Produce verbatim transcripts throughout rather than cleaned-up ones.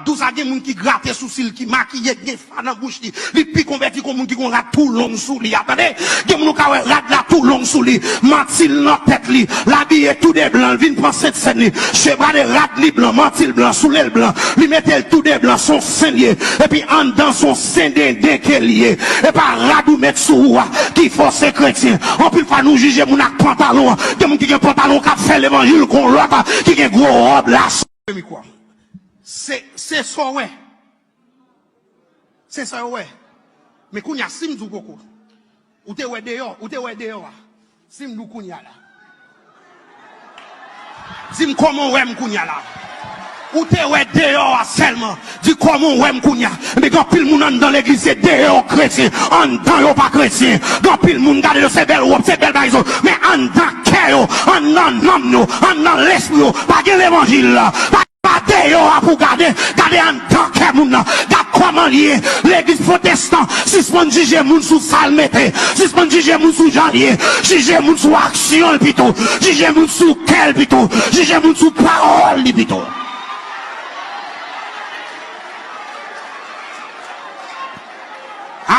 Dous a gen moun ki grate sousi l, ki makiye, ki gen fa nan bouch li. Li pi konvèti kon moun ki gon rad tou long sou li a. Tande, gen moun ou ka wè rad la tou long sou li. Manti l nan tèt li. L abiye tou de blan, l vin pran Sent Sèn li. Chevre de rad li blan, manti l blan, soulye l blan. Li mete l tou de blan, se yon sen l ye. Epi anndan se yon sen denden ke l ye. E pa rad ou met sou ou a ki fè w se kretyen. Anpil fwa nou jije moun ak pantalon an. Gen moun ki gen pantalon k ap fè levanjil, gon lòt ki gen gwo wòb la. Mikwo. Se, se sa w wè. Se sa yo wè. Men kounye a, si m di w poko, ou te wè deyò, ou te wè deyò a. Si m di w kounye a la. Di m kòman w wè m kounye a la. Ou te wè deyò a sèlman. Di kòman w wè m kounye a. Men gen anpil moun anndan legliz, se deyò kretyen, anndan yo pa kretyen. Gen anpil moun gade yo, se bèl wòb, se bèl bagay yo. Men anndan kè yo, anndan nanm yo, anndan lespri yo, pa gen levanjil la. Pa Pa deyò a pou gade, gade anndan kè moun nan. Gad kòman l ye. Legliz pwotestan, sispann jije moun sou sa l mete. Sispann jije moun sou jan l ye. Jije moun sou aksyon l pito. Jije moun sou kè l pito. Jije moun sou pawòl li pito.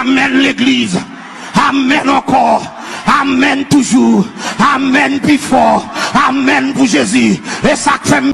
Amèn, legliz. Amèn ankò. Amèn toujou. Amèn pi fò. Amèn pou Jezi. E sa k fè m